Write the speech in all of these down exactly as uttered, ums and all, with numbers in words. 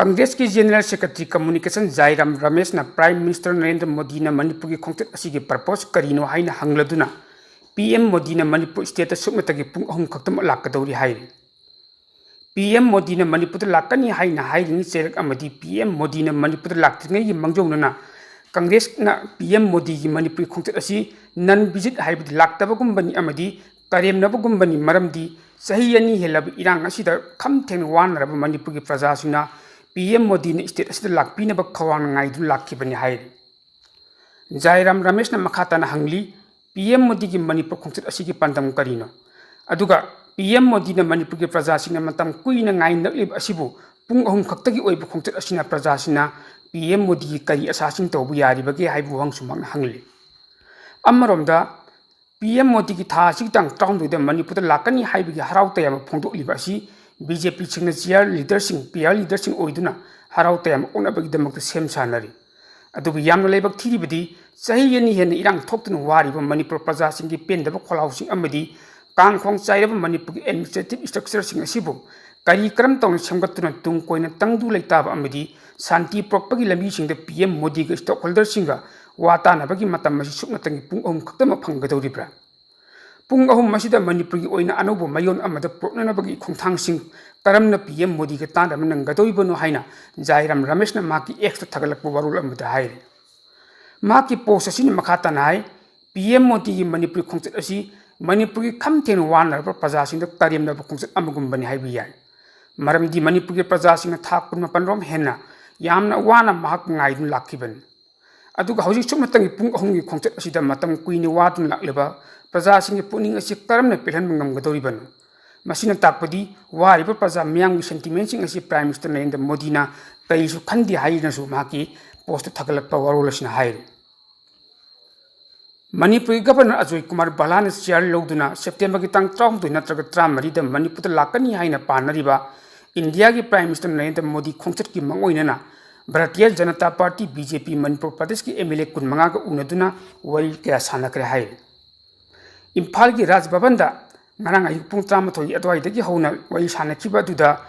ꯀꯪꯒ꯭ꯔꯦꯁꯀꯤ general secretary communication Jairam ꯔꯃꯦꯁꯅ prime minister Narendra ꯃꯣꯗꯤꯅ ꯃꯅꯤꯄꯨꯔꯒꯤ ꯈꯣꯡꯆꯠ ꯑꯁꯤꯒꯤ ꯄꯔꯄꯣꯁ ꯀꯔꯤꯅꯣ ꯍꯥꯏꯅ ꯍꯪꯂꯗꯨꯅ, ꯄꯤ ꯑꯦꯝ ꯃꯣꯗꯤꯅ ꯃꯅꯤꯄꯨꯔ ꯁ꯭ꯇꯦꯠꯇ ꯁꯨꯞꯅꯇꯒꯤ ꯄꯨꯡ ꯑꯍꯨꯝ ꯈꯛꯇꯃꯛ ꯂꯥꯛꯀꯗꯧꯔꯤ ꯍꯥꯏꯔꯤ꯫ ꯄꯤ ꯑꯦꯝ ꯃꯣꯗꯤꯅ ꯃꯅꯤꯄꯨꯔꯗ ꯂꯥꯛꯀꯅꯤ ꯍꯥꯏꯅ ꯍꯥꯏꯔꯤꯉꯩ ꯆꯩꯔꯛ ꯑꯃꯗꯤ ꯄꯤ ꯑꯦꯝ ꯃꯣꯗꯤꯅ ꯃꯅꯤꯄꯨꯔꯗ ꯂꯥꯛꯇ꯭ꯔꯤꯉꯩꯒꯤ ꯃꯥꯡꯖꯧꯅꯅ ꯀꯪꯒ꯭ꯔꯦꯁꯅ ꯄꯤ ꯑꯦꯝ ꯃꯣꯗꯤꯒꯤ ꯃꯅꯤꯄꯨꯔꯒꯤ ꯈꯣꯡꯆꯠ ꯑꯁꯤ ꯅꯟ ꯚꯤꯖꯤꯠ ꯍꯥꯏꯕꯗꯤ ꯂꯥꯛꯇꯕꯒꯨꯝꯕꯅꯤ ꯑꯃꯗꯤ ꯀꯔꯦꯝꯅꯕꯒꯨꯝꯕꯅꯤ, ꯃꯔꯝꯗꯤ ꯆꯍꯤ ꯑꯅꯤ ꯍꯦꯜꯂꯕ ꯏꯔꯥꯡ ꯑꯁꯤꯗ ꯈꯝ ꯊꯦꯡꯅ ꯋꯥꯅꯔꯕ ꯃꯅꯤꯄꯨꯔꯒꯤ ꯄ꯭ꯔꯖꯥꯁꯤꯡꯅ ꯄꯤ ꯑꯦꯝ ꯃꯣꯗꯤꯅ ꯁ꯭ꯇꯦꯠ ꯑꯁꯤꯗ ꯂꯥꯛꯄꯤꯅꯕ ꯈꯧꯔꯥꯡꯅ ꯉꯥꯏꯗꯨꯅ ꯂꯥꯛꯈꯤꯕꯅꯤ ꯍꯥꯏꯔꯤ꯫ ꯖꯥꯏꯔꯥꯝ ꯔꯃꯦꯁꯅ ꯃꯈꯥ ꯇꯥꯅ ꯍꯪꯂꯤ, ꯄꯤ ꯑꯦꯝ ꯃꯣꯗꯤꯒꯤ ꯃꯅꯤꯄꯨꯔ ꯈꯣꯡꯆꯠ ꯑꯁꯤꯒꯤ ꯄꯥꯟꯗꯝ ꯀꯔꯤꯅꯣ? ꯑꯗꯨꯒ ꯄꯤ ꯑꯦꯝ ꯃꯣꯗꯤꯅ ꯃꯅꯤꯄꯨꯔꯒꯤ ꯄ꯭ꯔꯖꯥꯁꯤꯡꯅ ꯃꯇꯝ ꯀꯨꯏꯅ ꯉꯥꯏꯅꯔꯛꯂꯤꯕ ꯑꯁꯤꯕꯨ ꯄꯨꯡ ꯑꯍꯨꯝ ꯈꯛꯇꯒꯤ ꯑꯣꯏꯕ ꯈꯣꯡꯆꯠ ꯑꯁꯤꯅ ꯄ꯭ꯔꯖꯥꯁꯤꯡꯅ ꯄꯤ ꯑꯦꯝ ꯃꯣꯗꯤꯒꯤ ꯀꯔꯤ ꯑꯁꯥꯁꯤꯡ ꯇꯧꯕ ꯌꯥꯔꯤꯕꯒꯦ ꯍꯥꯏꯕ ꯋꯥꯍꯪꯁꯨ ꯃꯍꯥꯛꯅ ꯍꯪꯂꯤ꯫ ꯑꯃꯔꯣꯝꯗ ꯄꯤ ꯑꯦꯝ ꯃꯣꯗꯤꯒꯤ ꯊꯥ ꯑꯁꯤꯒꯤ ꯇꯥꯡ ꯇꯔꯥꯍꯨꯝꯗꯣꯏꯗ ꯃꯅꯤꯄꯨꯔꯗ ꯂꯥꯛꯀꯅꯤ ꯍꯥꯏꯕꯒꯤ ꯍꯔꯥꯎ ꯇꯌꯥꯝꯕ ꯐꯣꯡꯗꯣꯛꯂꯤꯕ ꯑꯁꯤ ꯕꯤ ꯖꯦ ꯄꯤ ꯁꯤꯒꯅꯦꯆꯔ ꯂꯤꯗꯔꯁꯤꯡ, ꯄꯤ ꯑꯥꯔ ꯂꯤꯗꯔꯁꯤꯡ ꯑꯣꯏꯗꯨꯅ ꯍꯔꯥꯎ ꯇꯌꯥꯝꯕ ꯎꯠꯅꯕꯒꯤꯗꯃꯛꯇ ꯁꯦꯝ ꯁꯥꯅꯔꯤ꯫ ꯑꯗꯨꯕꯨ ꯌꯥꯝꯅ ꯂꯥꯏꯕꯛ ꯊꯤꯔꯤꯕꯗꯤ ꯆꯍꯤ ꯑꯅꯤ ꯍꯦꯟꯅ ꯏꯔꯥꯡ ꯊꯣꯛꯇꯨꯅ ꯋꯥꯔꯤꯕ ꯃꯅꯤꯄꯨꯔ ꯄ꯭ꯔꯖꯥꯁꯤꯡꯒꯤ ꯄꯦꯟꯗꯕ ꯈꯣꯜꯂꯥꯎꯁꯤꯡ ꯑꯃꯗꯤ ꯀꯥꯡꯈꯣꯡ ꯆꯥꯏꯔꯕ ꯃꯅꯤꯄꯨꯔꯒꯤ ꯑꯦꯗꯃꯤꯅꯤꯁꯇ꯭ꯔꯦꯇꯤꯚ ꯏꯁꯇ꯭ꯔꯛꯆꯔꯁꯤꯡ ꯑꯁꯤꯕꯨ ꯀꯔꯤ ꯀꯔꯝ ꯇꯧꯅ ꯁꯦꯝꯒꯠꯇꯨꯅ ꯇꯨꯡ ꯀꯣꯏꯅ ꯇꯪꯗꯨ ꯂꯩꯇꯥꯕ ꯑꯃꯗꯤ ꯁꯥꯟꯇꯤ ꯄꯨꯔꯛꯄꯒꯤ ꯂꯝꯕꯤꯁꯤꯡꯗ ꯄꯤ ꯑꯦꯝ ꯃꯣꯗꯤꯒ ꯁ꯭ꯇꯦꯛꯍꯣꯜꯗꯔꯁꯤꯡꯒ ꯋꯥ ꯇꯥꯅꯕꯒꯤ ꯃꯇꯝ ꯑꯁꯤ ꯁꯨꯞꯅꯇꯪꯒꯤ ꯄꯨꯡ ꯑꯍꯨꯝ ꯈꯛꯇꯃꯛ ꯐꯪꯒꯗꯧꯔꯤꯕ꯭ꯔꯥ? ꯄꯨꯡ ꯑꯍꯨꯝ ꯑꯁꯤꯗ ꯃꯅꯤꯄꯨꯔꯒꯤ ꯑꯣꯏꯅ ꯑꯅꯧꯕ ꯃꯌꯣꯟ ꯑꯃꯗ ꯄꯨꯔꯛꯅꯅꯕꯒꯤ ꯈꯣꯡꯊꯥꯡꯁꯤꯡ ꯀꯔꯝꯅ ꯄꯤ ꯑꯦꯝ ꯃꯣꯗꯤꯒ ꯇꯥꯟꯅꯕ ꯅꯪꯒꯗꯧꯔꯤꯕꯅꯣ ꯍꯥꯏꯅ ꯖꯥꯏꯔꯥꯝ ꯔꯃꯦꯁꯅ ꯃꯍꯥꯛꯀꯤ ꯑꯦꯛꯁꯇ ꯊꯥꯒꯠꯂꯛꯄ ꯋꯥꯔꯣꯜ ꯑꯃꯗ ꯍꯥꯏꯔꯤ꯫ ꯃꯍꯥꯛꯀꯤ ꯄꯣꯁ ꯑꯁꯤꯅ ꯃꯈꯥ ꯇꯥꯅ ꯍꯥꯏ, ꯄꯤ ꯑꯦꯝ ꯃꯣꯗꯤꯒꯤ ꯃꯅꯤꯄꯨꯔꯒꯤ ꯈꯣꯡꯆꯠ ꯑꯁꯤ ꯃꯅꯤꯄꯨꯔꯒꯤ ꯈꯝ ꯊꯦꯡꯅ ꯋꯥꯅꯔꯕ ꯄ꯭ꯔꯖꯥꯁꯤꯡꯗ ꯀꯔꯦꯝꯅꯕ ꯈꯣꯡꯆꯠ ꯑꯃꯒꯨꯝꯕꯅꯤ ꯍꯥꯏꯕ ꯌꯥꯏ꯫ ꯃꯔꯝꯗꯤ ꯃꯅꯤꯄꯨꯔꯒꯤ ꯄ꯭ꯔꯖꯥꯁꯤꯡꯅ ꯊꯥ ꯀꯨꯟꯃꯥꯄꯟ ꯔꯣꯝ ꯍꯦꯟꯅ ꯌꯥꯝꯅ ꯋꯥꯅ ꯃꯍꯥꯛ ꯉꯥꯏꯗꯨꯅ ꯂꯥꯛꯈꯤꯕꯅꯤ꯫ ꯑꯗꯨꯒ ꯍꯧꯖꯤꯛ ꯁꯨꯞꯅꯇꯪꯒꯤ ꯄꯨꯡ ꯑꯍꯨꯝꯒꯤ ꯈꯣꯡꯆꯠ ꯑꯁꯤꯗ ꯃꯇꯝ ꯀꯨꯏꯅ ꯋꯥꯗꯨꯅ ꯂꯥꯛꯂꯤꯕ ꯄ꯭ꯔꯖꯥꯁꯤꯡꯒꯤ ꯄꯨꯛꯅꯤꯡ ꯑꯁꯤ ꯀꯔꯝꯅ ꯄꯦꯜꯍꯟꯕ ꯉꯝꯒꯗꯧꯔꯤꯕꯅꯣ? ꯃꯁꯤꯅ ꯇꯥꯛꯄꯗꯤ ꯋꯥꯔꯤꯕ ꯄ꯭ꯔꯖꯥ ꯃꯤꯌꯥꯝꯒꯤ ꯁꯦꯟꯇꯤꯃꯦꯟꯁꯤꯡ ꯑꯁꯤ ꯄ꯭ꯔꯥꯏꯝ ꯃꯤꯅꯤꯁꯇꯔ ꯅꯔꯦꯟꯗ꯭ꯔ ꯃꯣꯗꯤꯅ ꯀꯔꯤꯁꯨ ꯈꯟꯗꯦ ꯍꯥꯏꯅꯁꯨ ꯃꯍꯥꯛꯀꯤ ꯄꯣꯁꯇ ꯊꯥꯒꯠꯂꯛꯄ ꯋꯥꯔꯣꯜ ꯑꯁꯤꯅ ꯍꯥꯏꯔꯤ꯫ ꯃꯅꯤꯄꯨꯔꯒꯤ ꯒꯚꯔꯅꯔ ꯑꯖꯣꯏ ꯀꯨꯃꯥꯔ ꯚꯜꯂꯥꯅ ꯆꯤꯌꯥꯔ ꯂꯧꯗꯨꯅ ꯁꯦꯞꯇꯦꯝꯕꯔꯒꯤ ꯇꯥꯡ ꯇꯔꯥꯍꯨꯝꯗꯣꯏ ꯅꯠꯇ꯭ꯔꯒ ꯇꯔꯥꯃꯔꯤꯗ ꯃꯅꯤꯄꯨꯔꯗ ꯂꯥꯛꯀꯅꯤ ꯍꯥꯏꯅ ꯄꯥꯅꯔꯤꯕ ꯏꯟꯗꯤꯌꯥꯒꯤ ꯄ꯭ꯔꯥꯏꯝ ꯃꯤꯅꯤꯁꯇꯔ ꯅꯔꯦꯟꯗ꯭ꯔ ꯃꯣꯗꯤ ꯈꯣꯡꯆꯠꯀꯤ ꯃꯥꯡꯑꯣꯏꯅꯅ Bharatiya Janata party, B J ꯄꯤ, ꯃꯅꯤꯄꯨꯔ ꯄ꯭ꯔꯗꯦꯁꯀꯤ ꯑꯦꯝ ꯑꯦꯜ ꯑꯦ ꯀꯨꯟꯃꯉꯥꯒ ꯎꯅꯗꯨꯅ ꯋꯥꯔꯤ ꯀꯌꯥ ꯁꯥꯟꯅꯈ꯭ꯔꯦ ꯍꯥꯏꯔꯤ꯫ ꯏꯝꯐꯥꯜꯒꯤ ꯔꯥꯖ ꯚꯕꯟꯗ ꯉꯔꯥꯡ ꯑꯌꯨꯛ ꯄꯨꯡ ꯇꯔꯥꯃꯥꯊꯣꯏ ꯑꯗꯨꯋꯥꯏꯗꯒꯤ ꯍꯧꯅ ꯋꯥꯔꯤ ꯁꯥꯟꯅꯈꯤꯕ ꯑꯗꯨꯗ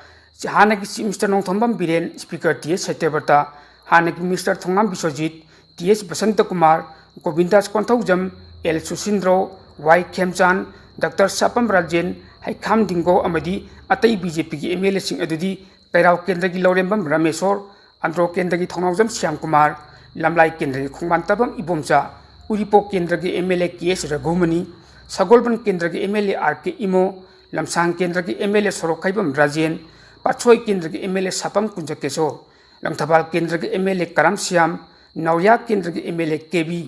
ꯍꯥꯟꯅꯒꯤ Chief Minister Nongthombam Biren, Speaker T S Satyabrata, ꯍꯥꯟꯅꯒꯤ Minister Thongam Biswajit, T S Basantakumar, Govindas Konthoujam, L Susindro, Y Khemchand, doctor Sapam Rajen, Heikham Dingo ꯑꯃꯗꯤ ꯑꯇꯩ ꯕꯤ ꯖꯦ ꯄꯤꯒꯤ ꯑꯦꯝ ꯑꯦꯜ ꯑꯦꯁꯤꯡ ꯑꯗꯨꯗꯤ ꯀꯩꯔꯥꯎ ꯀꯦꯟꯗ꯭ꯔꯒꯤ ꯂꯧꯔꯦꯝꯕꯝ ꯔꯥꯃꯦꯁꯣꯔ, ꯑꯟꯗ꯭ꯔꯣ ꯀꯦꯟꯗ꯭ꯔꯒꯤ ꯊꯣꯡꯅꯥꯎꯖꯝ ꯁ꯭ꯌꯥꯝꯀꯨꯃꯥꯔ, ꯂꯝꯂꯥꯏ ꯀꯦꯟꯗ꯭ꯔꯒꯤ ꯈꯣꯡꯕꯥꯟ ꯇꯥꯕꯝ ꯏꯕꯣꯝꯆꯥ, ꯎꯔꯤꯄꯣꯛ ꯀꯦꯟꯗ꯭ꯔꯒꯤ ꯑꯦꯝ ꯑꯦꯜ ꯑꯦ ꯀꯦ ꯑꯦꯁ ꯔꯘꯨꯃꯅꯤ, ꯁꯒꯣꯜꯕꯟ ꯀꯦꯟꯗ꯭ꯔꯒꯤ ꯑꯦꯝ ꯑꯦꯜ ꯑꯦ ꯑꯥꯔ ꯀꯦ ꯏꯃꯣ, ꯂꯝꯁꯥꯡ ꯀꯦꯟꯗ꯭ꯔꯒꯤ ꯑꯦꯝ ꯑꯦꯜ ꯑꯦ ꯁꯣꯔꯣꯛꯈꯥꯏꯕꯝ ꯔꯥꯖꯦꯟ, ꯄꯥꯠꯁꯣꯏ ꯀꯦꯟꯗ꯭ꯔꯒꯤ ꯑꯦꯝ ꯑꯦꯜ ꯑꯦ ꯁꯥꯄꯝ ꯀꯨꯟꯖꯀꯦꯁꯣꯔ, ꯂꯪꯊꯕꯥꯜ ꯀꯦꯟꯗ꯭ꯔꯒꯤ ꯑꯦꯝ ꯑꯦꯜ ꯑꯦ ꯀꯔꯥꯝ ꯁ꯭ꯌꯥꯝ, ꯅꯥꯎꯔꯤꯌꯥ ꯀꯦꯟꯗ꯭ꯔꯒꯤ M L A K B,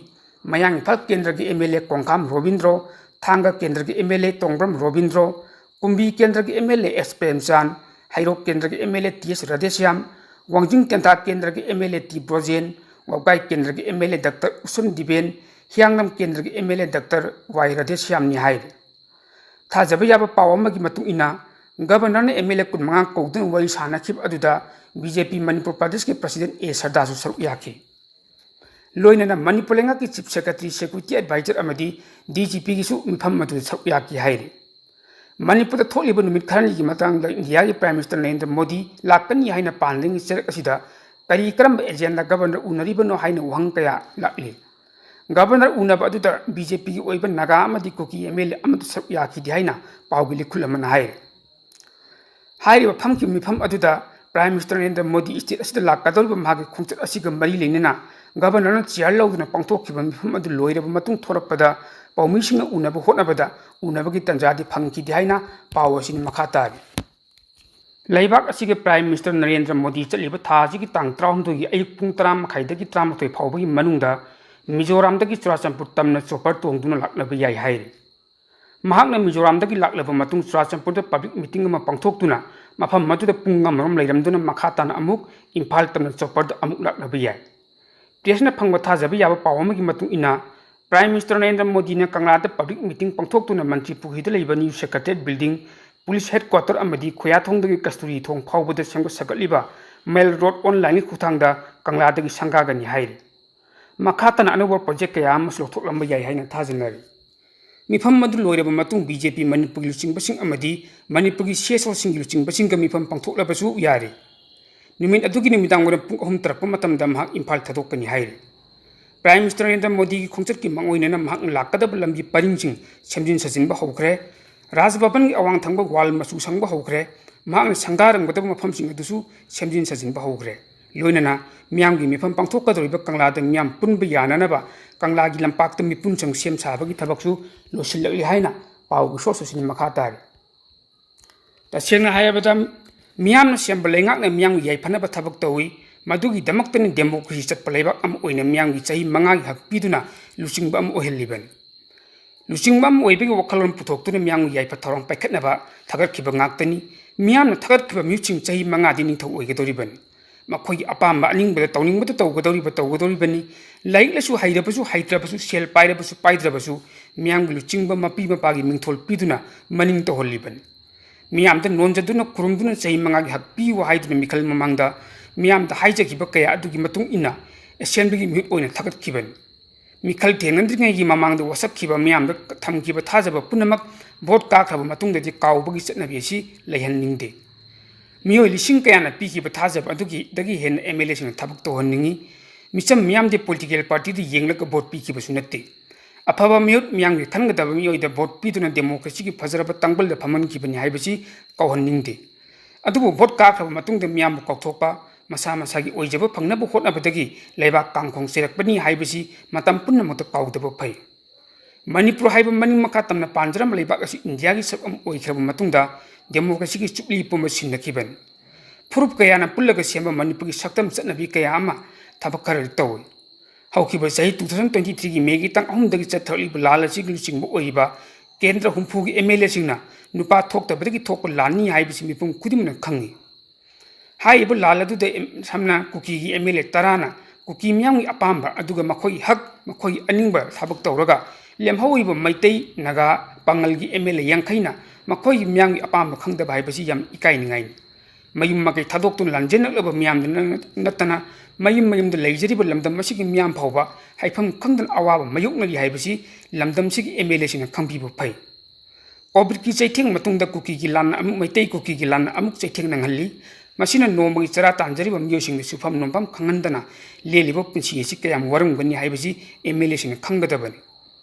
ꯃꯌꯥꯡ ꯏꯝꯐꯥꯜ ꯀꯦꯟꯗ꯭ꯔꯒꯤ ꯑꯦꯝ ꯑꯦꯜ ꯑꯦ ꯀꯣꯡꯈꯥꯝ ꯔꯣꯕꯤꯟꯗ꯭ꯔꯣ, ꯊꯥꯡꯒ ꯀꯦꯟꯗ꯭ꯔꯒꯤ ꯑꯦꯝ ꯑꯦꯜ ꯑꯦ ꯇꯣꯡꯕ꯭ꯔꯝ ꯔꯣꯕꯤꯟꯗ꯭ꯔꯣ, ꯀꯨꯝꯕꯤ ꯀꯦꯟꯗ꯭ꯔꯒꯤ ꯑꯦꯝ ꯑꯦꯜ ꯑꯦ ꯑꯦꯁ ꯄ꯭ꯔꯦꯝꯆꯥꯟ, ꯍꯩꯔꯣꯛ ꯀꯦꯟꯗ꯭ꯔꯒꯤ ꯑꯦꯝ ꯑꯦꯜ ꯑꯦ ꯇꯤ ꯑꯦꯁ ꯔꯥꯙꯦꯁ꯭ꯌꯥꯝ, ꯋꯥꯡꯖꯤꯡ ꯇꯦꯟꯊꯥ ꯀꯦꯟꯗ꯭ꯔꯒꯤ M L A T Brojen, ꯋꯥꯕꯒꯥꯏ ꯀꯦꯟꯗ꯭ꯔꯒꯤ ꯑꯦꯝ ꯑꯦꯜ ꯑꯦ ꯗꯥꯛꯇꯔ ꯎꯁꯨꯝ ꯗꯤꯕꯦꯟ, ꯍꯤꯌꯥꯡꯂꯝ ꯀꯦꯟꯗ꯭ꯔꯒꯤ ꯑꯦꯝ ꯑꯦꯜ ꯑꯦ ꯗꯥꯛꯇꯔ ꯋꯥꯏ ꯔꯥꯙꯦꯁ꯭ꯌꯥꯝꯅꯤ ꯍꯥꯏꯔꯤ꯫ ꯊꯥꯖꯕ ꯌꯥꯕ ꯄꯥꯎ ꯑꯃꯒꯤ ꯃꯇꯨꯡ ꯏꯟꯅ, ꯒꯕꯔꯅꯔꯅ ꯑꯦꯝ ꯑꯦꯜ ꯑꯦ ꯀꯨꯟꯃꯉꯥ ꯀꯧꯗꯨꯅ ꯋꯥꯔꯤ ꯁꯥꯅꯈꯤꯕ ꯑꯗꯨꯗ ꯕꯤ ꯖꯦ ꯄꯤ ꯃꯅꯤꯄꯨꯔ ꯄ꯭ꯔꯗꯦꯁꯀꯤ ꯄ꯭ꯔꯁꯤꯗꯦꯟ ꯑꯦ ꯁꯔꯗꯥꯁꯨ ꯁꯔꯨꯛ ꯌꯥꯈꯤ꯫ ꯂꯣꯏꯅꯅ ꯃꯅꯤꯄꯨꯔ ꯂꯩꯉꯥꯛꯀꯤ Chief Secretary, Security Advisor ꯑꯃꯗꯤ ꯗꯤ ꯖꯤ ꯄꯤꯒꯤꯁꯨ ꯃꯤꯐꯝ ꯑꯗꯨꯗ ꯁꯔꯨꯛ ꯌꯥꯈꯤ ꯍꯥꯏꯔꯤ꯫ ꯃꯅꯤꯄꯨꯔꯗ ꯊꯣꯛꯂꯤꯕ ꯅꯨꯃꯤꯠ ꯈꯔꯅꯤꯒꯤ ꯃꯇꯥꯡꯗ ꯏꯟꯗꯤꯌꯥꯒꯤ Prime Minister ꯅꯔꯦꯟꯗ꯭ꯔ ꯃꯣꯗꯤ ꯂꯥꯛꯀꯅꯤ ꯍꯥꯏꯅ ꯄꯥꯟꯗ꯭ꯔꯤꯉꯩ ꯆꯔꯛ ꯑꯁꯤꯗ ꯀꯔꯤ ꯀꯔꯝꯕ agenda ꯒꯕꯔꯅꯔ ꯎꯅꯔꯤꯕꯅꯣ ꯍꯥꯏꯅ ꯋꯥꯍꯪ ꯀꯌꯥ ꯂꯥꯛꯂꯤ꯫ ꯒꯕꯔꯅꯔ ꯎꯅꯕ ꯑꯗꯨꯗ ꯕꯤ ꯖꯦ ꯄꯤꯒꯤ ꯑꯣꯏꯕ ꯅꯥꯒꯥ ꯑꯃꯗꯤ ꯀꯨꯀꯤ ꯑꯦꯝ ꯑꯦꯜ ꯑꯦ ꯑꯃꯠꯇ ꯁꯔꯨꯛ ꯌꯥꯈꯤꯗꯦ ꯍꯥꯏꯅ ꯄꯥꯎꯒꯤ ꯂꯤꯈꯨꯜ ꯑꯃꯅ ꯍꯥꯏꯔꯤ꯫ ꯍꯥꯏꯔꯤꯕ ꯐꯝꯈꯤꯕ ꯃꯤꯐꯝ ꯑꯗꯨꯗ Prime Minister Narendra Modi state ꯑꯁꯤꯗ ꯂꯥꯛꯀꯗꯧꯔꯤꯕ ꯃꯍꯥꯛꯀꯤ ꯈꯣꯡꯆꯠ ꯑꯁꯤꯒ ꯃꯔꯤ ꯂꯩꯅꯅ ꯒꯕꯔꯅꯔꯅ chair ꯂꯧꯗꯨꯅ ꯄꯥꯡꯊꯣꯛꯈꯤꯕ ꯃꯤꯐꯝ ꯑꯗꯨ ꯂꯣꯏꯔꯕ ꯃꯇꯨꯡ ꯊꯣꯔꯛꯄꯗ ꯄꯥꯎꯃꯤꯁꯤꯡꯅ ꯎꯅꯕ ꯍꯣꯠꯅꯕꯗ ꯎꯅꯕꯒꯤ ꯇꯟꯖꯥꯗꯤ ꯐꯪꯈꯤꯗꯦ ꯍꯥꯏꯅ ꯄꯥꯎ ꯑꯁꯤꯅ ꯃꯈꯥ ꯇꯥꯔꯤ꯫ ꯂꯩꯕꯥꯛ ꯑꯁꯤꯒꯤ Prime Minister ꯅꯔꯦꯟꯗ꯭ꯔ ꯃꯣꯗꯤ ꯆꯠꯂꯤꯕ ꯊꯥ ꯑꯁꯤꯒꯤ ꯇꯥꯡ ꯇꯔꯥꯍꯨꯝꯗꯣꯏꯒꯤ ꯑꯌꯨꯛ ꯄꯨꯡ ꯇꯔꯥ ꯃꯈꯥꯏꯗꯒꯤ ꯇꯔꯥꯃꯥꯊꯣꯏ ꯐꯥꯎꯕꯒꯤ ꯃꯅꯨꯡꯗ ꯃꯤꯖꯣꯔꯥꯝꯗꯒꯤ ꯆꯨꯔꯥꯆꯥꯟꯄꯨꯔ ꯇꯝꯅ chopper ꯇꯣꯡꯗꯨꯅ ꯂꯥꯛꯅꯕ ꯌꯥꯏ ꯍꯥꯏꯔꯤ꯫ ꯃꯍꯥꯛꯅ ꯃꯤꯖꯣꯔꯥꯝꯗꯒꯤ ꯂꯥꯛꯂꯕ ꯃꯇꯨꯡ ꯆꯨꯔꯥꯆꯥꯟꯄꯨꯔꯗ public meeting ꯑꯃ ꯄꯥꯡꯊꯣꯛꯇꯨꯅ ꯃꯐꯝ ꯑꯗꯨꯗ ꯄꯨꯡ ꯑꯃꯔꯣꯝ ꯂꯩꯔꯝꯗꯨꯅ ꯃꯈꯥ ꯇꯥꯅ ꯑꯃꯨꯛ ꯏꯝꯐꯥꯜ ꯇꯝꯅ chopperꯗ ꯑꯃꯨꯛ ꯂꯥꯛꯅꯕ ꯌꯥꯏ꯫ Pressꯅ ꯐꯪꯕ ꯊꯥꯖꯕ ꯌꯥꯕ ꯄꯥꯎ ꯑꯃꯒꯤ ꯃꯇꯨꯡ ꯏꯟꯅ, Prime Minister ꯅꯔꯦꯟꯗ꯭ꯔ ꯃꯣꯗꯤꯅ ꯀꯪꯂꯥꯗ public meeting ꯄꯥꯡꯊꯣꯛꯇꯨꯅ ꯃꯟꯇ꯭ꯔꯤ ꯄꯨꯈ꯭ꯔꯤꯗ ꯂꯩꯕ new Secretariat building, police headquarter ꯑꯃꯗꯤ ꯈꯨꯌꯥꯊꯣꯡꯗꯒꯤ ꯀꯁꯇꯨꯔꯤ ꯊꯣꯡ ꯐꯥꯎꯕꯗ ꯁꯦꯝꯒꯠ ꯁꯥꯒꯠꯂꯤꯕ mail road onlineꯒꯤ ꯈꯨꯠꯊꯥꯡꯗ ꯀꯪꯂꯥꯗꯒꯤ ꯁꯪꯒꯥꯒꯅꯤ ꯍꯥꯏꯔꯤ꯫ ꯃꯈꯥ ꯇꯥꯅ ꯑꯅꯧꯕ project ꯀꯌꯥ ꯑꯃꯁꯨ ꯂꯧꯊꯣꯛꯂꯝꯕ ꯌꯥꯏ ꯍꯥꯏꯅ ꯊꯥꯖꯅꯔꯤ꯫ ꯃꯤꯐꯝ ꯑꯗꯨ ꯂꯣꯏꯔꯕ ꯃꯇꯨꯡ ꯕꯤ ꯖꯦ ꯄꯤ ꯃꯅꯤꯄꯨꯔꯒꯤ ꯂꯨꯆꯤꯡꯕꯁꯤꯡ ꯑꯃꯗꯤ ꯃꯅꯤꯄꯨꯔꯒꯤ ꯁꯤ ꯑꯦꯁ ꯑꯣꯁꯤꯡꯒꯤ ꯂꯨꯆꯤꯡꯕꯁꯤꯡꯒ ꯃꯤꯐꯝ ꯄꯥꯡꯊꯣꯛꯂꯕꯁꯨ ꯌꯥꯔꯦ꯫ ꯅꯨꯃꯤꯠ ꯑꯗꯨꯒꯤ ꯅꯨꯃꯤꯗꯥꯡ ꯋꯥꯏꯔꯝ ꯄꯨꯡ ꯑꯍꯨꯝ ꯇꯥꯔꯛꯄ ꯃꯇꯝꯗ ꯃꯍꯥꯛ ꯏꯝꯐꯥꯜ ꯊꯥꯗꯣꯛꯀꯅꯤ ꯍꯥꯏꯔꯤ꯫ ꯄ꯭ꯔꯥꯏꯝ ꯃꯤꯅꯤꯁꯇꯔ ꯅꯔꯦꯟꯗ꯭ꯔ ꯃꯣꯗꯤꯒꯤ ꯈꯣꯡꯆꯠꯀꯤ ꯃꯥꯡꯑꯣꯏꯅꯅ ꯃꯍꯥꯛꯅ ꯂꯥꯛꯀꯗꯕ ꯂꯝꯕꯤ ꯄꯔꯤꯡꯁꯤꯡ ꯁꯦꯝꯖꯤꯟ ꯁꯥꯖꯤꯟꯕ ꯍꯧꯈ꯭ꯔꯦ꯫ ꯔꯥꯖ ꯚꯕꯟꯒꯤ ꯑꯋꯥꯡ ꯊꯪꯕ ꯋꯥꯜ ꯃꯆꯨ ꯁꯪꯕ ꯍꯧꯈ꯭ꯔꯦ꯫ ꯃꯍꯥꯛꯅ ꯁꯪꯒꯥꯔꯝꯒꯗꯕ ꯃꯐꯝꯁꯤꯡ ꯑꯗꯨꯁꯨ ꯁꯦꯝꯖꯤꯟ ꯁꯥꯖꯤꯟꯕ ꯍꯧꯈ꯭ꯔꯦ꯫ ꯂꯣꯏꯅꯅ ꯃꯤꯌꯥꯝꯒꯤ ꯃꯤꯐꯝ ꯄꯥꯡꯊꯣꯛꯀꯗꯧꯔꯤꯕ ꯀꯪꯂꯥꯗ ꯃꯤꯌꯥꯝ ꯄꯨꯟꯕ ꯌꯥꯅꯅꯕ ꯀꯪꯂꯥꯒꯤ ꯂꯝꯄꯥꯛꯇ ꯃꯤꯄꯨꯟꯁꯪ ꯁꯦꯝ ꯁꯥꯕꯒꯤ ꯊꯕꯛꯁꯨ ꯂꯣꯏꯁꯤꯜꯂꯛꯂꯤ ꯍꯥꯏꯅ ꯄꯥꯎꯒꯤ ꯁꯣꯔꯁ ꯑꯁꯤꯅ ꯃꯈꯥ ꯇꯥꯔꯤ꯫ ꯇꯁꯦꯡꯅ ꯍꯥꯏꯔꯕꯗ, ꯃꯤꯌꯥꯝꯅ ꯁꯦꯝꯕ ꯂꯩꯉꯥꯛꯅ ꯃꯤꯌꯥꯝꯒꯤ ꯌꯥꯏꯐꯅꯕ ꯊꯕꯛ ꯇꯧꯏ꯫ ꯃꯗꯨꯒꯤꯗꯃꯛꯇꯅꯤ ꯗꯦꯃꯣꯀ꯭ꯔꯦꯁꯤ ꯆꯠꯄ ꯂꯩꯕꯥꯛ ꯑꯃ ꯑꯣꯏꯅ ꯃꯤꯌꯥꯝꯒꯤ ꯆꯍꯤ ꯃꯉꯥꯒꯤ ꯍꯛ ꯄꯤꯗꯨꯅ ꯂꯨꯆꯤꯡꯕ ꯑꯃ ꯑꯣꯏꯍꯜꯂꯤꯕꯅꯤ꯫ ꯂꯨꯆꯤꯡꯕ ꯑꯃ ꯑꯣꯏꯕꯒꯤ ꯋꯥꯈꯜꯂꯣꯟ ꯄꯨꯊꯣꯛꯇꯨꯅ ꯃꯤꯌꯥꯝꯒꯤ ꯌꯥꯏꯐ ꯊꯧꯔꯥꯡ ꯄꯥꯏꯈꯠꯅꯕ ꯊꯥꯒꯠꯈꯤꯕ ꯉꯥꯛꯇꯅꯤ꯫ ꯃꯤꯌꯥꯝꯅ ꯊꯥꯒꯠꯈꯤꯕ ꯃꯤꯍꯨꯠꯁꯤꯡ ꯆꯍꯤ ꯃꯉꯥꯗꯤ ꯅꯤꯡꯊꯧ ꯑꯣꯏꯒꯗꯧꯔꯤꯕꯅꯤ꯫ ꯃꯈꯣꯏꯒꯤ ꯑꯄꯥꯝꯕ ꯑꯅꯤꯡꯕꯗ ꯇꯧꯅꯤꯡꯕꯗ ꯇꯧꯒꯗꯧꯔꯤꯕ ꯇꯧꯒꯗꯧꯔꯤꯕꯅꯤ꯫ ꯂꯥꯏꯔꯤꯛ ꯂꯥꯏꯁꯨ ꯍꯩꯔꯕꯁꯨ ꯍꯩꯇ꯭ꯔꯕꯁꯨ, ꯁꯦꯜ ꯄꯥꯏꯔꯕꯁꯨ ꯄꯥꯏꯗ꯭ꯔꯕꯁꯨ, ꯃꯤꯌꯥꯝꯒꯤ ꯂꯨꯆꯤꯡꯕ ꯃꯄꯤ ꯃꯄꯥꯒꯤ ꯃꯤꯡꯊꯣꯜ ꯄꯤꯗꯨꯅ ꯃꯅꯤꯡ ꯇꯧꯍꯜꯂꯤꯕꯅꯤ꯫ ꯃꯤꯌꯥꯝꯗ ꯅꯣꯟꯖꯗꯨꯅ ꯈꯨꯔꯨꯝꯗꯨꯅ ꯆꯍꯤ ꯃꯉꯥꯒꯤ ꯍꯛ ꯄꯤꯌꯨ ꯍꯥꯏꯗꯨꯅ ꯃꯤꯈꯜ ꯃꯃꯥꯡꯗ ꯃꯤꯌꯥꯝꯗ ꯍꯥꯏꯖꯈꯤꯕ ꯀꯌꯥ ꯑꯗꯨꯒꯤ ꯃꯇꯨꯡ ꯏꯟꯅ ꯑꯦꯁꯦꯝꯕ꯭ꯂꯤꯒꯤ ꯃꯤꯍꯨꯠ ꯑꯣꯏꯅ ꯊꯥꯒꯠꯈꯤꯕꯅꯤ꯫ ꯃꯤꯈꯜ ꯊꯦꯡꯅꯗ꯭ꯔꯤꯉꯩꯒꯤ ꯃꯃꯥꯡꯗ ꯋꯥꯁꯛꯈꯤꯕ ꯃꯤꯌꯥꯝꯗ ꯊꯝꯈꯤꯕ ꯊꯥꯖꯕ ꯄꯨꯝꯅꯃꯛ ꯚꯣꯠ ꯀꯥꯈ꯭ꯔꯕ ꯃꯇꯨꯡꯗꯗꯤ ꯀꯥꯎꯕꯒꯤ ꯆꯠꯅꯕꯤ ꯑꯁꯤ ꯂꯩꯍꯟꯅꯤꯡꯗꯦ꯫ ꯃꯤꯑꯣꯏ ꯂꯤꯁꯤꯡ ꯀꯌꯥꯅ ꯄꯤꯈꯤꯕ ꯊꯥꯖꯕ ꯑꯗꯨꯒꯤꯗꯒꯤ ꯍꯦꯟꯅ ꯑꯦꯝ ꯑꯦꯜ ꯑꯦꯁꯤꯡꯅ ꯊꯕꯛ ꯇꯧꯍꯟꯅꯤꯡꯏ꯫ ꯃꯤꯆꯝ ꯃꯤꯌꯥꯝꯗꯤ ꯄꯣꯂꯤꯇꯤꯀꯦꯜ ꯄꯥꯔꯇꯤꯗ ꯌꯦꯡꯂꯒ ꯚꯣꯠ ꯄꯤꯈꯤꯕꯁꯨ ꯅꯠꯇꯦ꯫ ꯑꯐꯕ ꯃꯤꯍꯨꯠ, ꯃꯤꯌꯥꯝꯒꯤ ꯈꯟꯒꯗꯕ ꯃꯤꯑꯣꯏꯗ ꯚꯣꯠ ꯄꯤꯗꯨꯅ ꯗꯦꯃꯣꯀ꯭ꯔꯦꯁꯤꯒꯤ ꯐꯖꯔꯕ ꯇꯥꯡꯕꯜꯗ ꯐꯝꯍꯟꯈꯤꯕꯅꯤ ꯍꯥꯏꯕꯁꯤ ꯀꯥꯎꯍꯟꯅꯤꯡꯗꯦ꯫ ꯑꯗꯨꯕꯨ ꯚꯣꯠ ꯀꯥꯈ꯭ꯔꯕ ꯃꯇꯨꯡꯗ ꯃꯤꯌꯥꯝꯕꯨ ꯀꯥꯎꯊꯣꯛꯄ, ꯃꯁꯥ ꯃꯁꯥꯒꯤ ꯑꯣꯏꯖꯕ ꯐꯪꯅꯕ ꯍꯣꯠꯅꯕꯗꯒꯤ ꯂꯩꯕꯥꯛ ꯀꯥꯡꯈꯣꯡ ꯆꯦꯔꯛꯄꯅꯤ ꯍꯥꯏꯕꯁꯤ ꯃꯇꯝ ꯄꯨꯝꯅꯃꯛꯇ ꯀꯥꯎꯗꯕ ꯐꯩ꯫ ꯃꯅꯤꯄꯨꯔ ꯍꯥꯏꯕ ꯃꯅꯤꯡ ꯃꯈꯥ ꯇꯝꯅ ꯄꯥꯟꯖꯔꯝꯕ ꯂꯩꯕꯥꯛ ꯑꯁꯤ ꯏꯟꯗꯤꯌꯥꯒꯤ ꯁꯔꯨꯛ ꯑꯃ ꯑꯣꯏꯈ꯭ꯔꯕ ꯃꯇꯨꯡꯗ ꯗꯦꯃꯣꯀ꯭ꯔꯦꯁꯤꯒꯤ ꯆꯨꯞꯂꯤ ꯄꯨꯝꯕ ꯁꯤꯟꯅꯈꯤꯕꯅꯤ꯫ ꯐꯨꯔꯨꯞ ꯀꯌꯥꯅ ꯄꯨꯜꯂꯒ ꯁꯦꯝꯕ ꯃꯅꯤꯄꯨꯔꯒꯤ ꯁꯛꯇꯝ ꯆꯠꯅꯕꯤ ꯀꯌꯥ ꯑꯃ ꯊꯕꯛ ꯈꯔꯗꯤ ꯇꯧꯏ꯫ ꯍꯧꯈꯤꯕ ꯆꯍꯤ two thousand twenty threeꯒꯤ ꯃꯦꯒꯤ ꯇꯥꯡ ꯑꯍꯨꯝꯗꯒꯤ ꯆꯠꯊꯔꯛꯂꯤꯕ ꯂꯥꯜ ꯑꯁꯤꯒꯤ ꯂꯨꯆꯤꯡꯕ ꯑꯣꯏꯔꯤꯕ ꯀꯦꯟꯗ꯭ꯔ ꯍꯨꯝꯐꯨꯒꯤ ꯑꯦꯝ ꯑꯦꯜ ꯑꯦꯁꯤꯡꯅ ꯅꯨꯄꯥ ꯊꯣꯛꯇꯕꯗꯒꯤ ꯊꯣꯛꯄ ꯂꯥꯜꯅꯤ ꯍꯥꯏꯕꯁꯤ ꯃꯤꯄꯨꯝ ꯈꯨꯗꯤꯡꯃꯛꯅ ꯈꯪꯏ꯫ ꯍꯥꯏꯔꯤꯕ ꯂꯥꯜ ꯑꯗꯨꯗ ꯑꯦꯝ-, ꯁꯝꯅ ꯀꯨꯀꯤꯒꯤ ꯑꯦꯝ ꯑꯦꯜ ꯑꯦ ꯇꯔꯥꯅ ꯀꯨꯀꯤ ꯃꯤꯌꯥꯝꯒꯤ ꯑꯄꯥꯝꯕ, ꯑꯗꯨꯒ ꯃꯈꯣꯏꯒꯤ ꯍꯛ, ꯃꯈꯣꯏꯒꯤ ꯑꯅꯤꯡꯕ ꯊꯕꯛ ꯇꯧꯔꯒ ꯂꯦꯝꯍꯧꯔꯤꯕ ꯃꯩꯇꯩ, ꯅꯥꯒꯥ, ꯄꯥꯉꯜꯒꯤ ꯑꯦꯝ ꯑꯦꯜ ꯑꯦ ꯌꯥꯡꯈꯩꯅ ꯃꯈꯣꯏꯒꯤ ꯃꯤꯌꯥꯝꯒꯤ ꯑꯄꯥꯝꯕ ꯈꯪꯗꯕ ꯍꯥꯏꯕꯁꯤ ꯌꯥꯝ ꯏꯀꯥꯏꯅꯤꯡꯉꯥꯏꯅꯤ꯫ ꯃꯌꯨꯝ ꯃꯀꯩ ꯊꯥꯗꯣꯛꯇꯨꯅ ꯂꯥꯟꯖꯦꯟꯅꯛꯂꯕ ꯃꯤꯌꯥꯝꯗ ꯅꯠꯇꯅ ꯃꯌꯨꯝ ꯃꯌꯨꯝꯗ ꯂꯩꯖꯔꯤꯕ ꯂꯝꯗꯝ ꯑꯁꯤꯒꯤ ꯃꯤꯌꯥꯝ ꯐꯥꯎꯕ ꯍꯥꯏꯐꯝ ꯈꯪꯗꯅ ꯑꯋꯥꯕ ꯃꯥꯌꯣꯛꯅꯔꯤ ꯍꯥꯏꯕꯁꯤ ꯂꯝꯗꯝꯁꯤꯒꯤ ꯑꯦꯝ ꯑꯦꯜ ꯑꯦꯁꯤꯡꯅ ꯈꯪꯕꯤꯕ ꯐꯩ꯫ ꯀꯣꯚꯤꯗꯀꯤ ꯆꯩꯊꯦꯡ ꯃꯇꯨꯡꯗ ꯀꯨꯀꯤꯒꯤ ꯂꯥꯟꯅ ꯑꯃꯨꯛ ꯃꯩꯇꯩ ꯀꯨꯀꯤꯒꯤ ꯂꯥꯟꯅ ꯑꯃꯨꯛ ꯆꯩꯊꯦꯡ ꯅꯪꯍꯜꯂꯤ꯫ ꯃꯁꯤꯅ ꯅꯣꯡꯃꯒꯤ ꯆꯔꯥ ꯇꯥꯟꯖꯔꯤꯕ ꯃꯤꯑꯣꯏꯁꯤꯡꯗ ꯁꯨꯐꯝ ꯅꯣꯝꯐꯝ ꯈꯪꯍꯟꯗꯅ ꯂꯦꯜꯂꯤꯕ ꯄꯨꯟꯁꯤ ꯑꯁꯤ ꯀꯌꯥꯝ ꯋꯥꯔꯝꯒꯅꯤ ꯍꯥꯏꯕꯁꯤ ꯑꯦꯝ ꯑꯦꯜ ꯑꯦꯁꯤꯡꯅ ꯈꯪꯒꯗꯕꯅꯤ꯫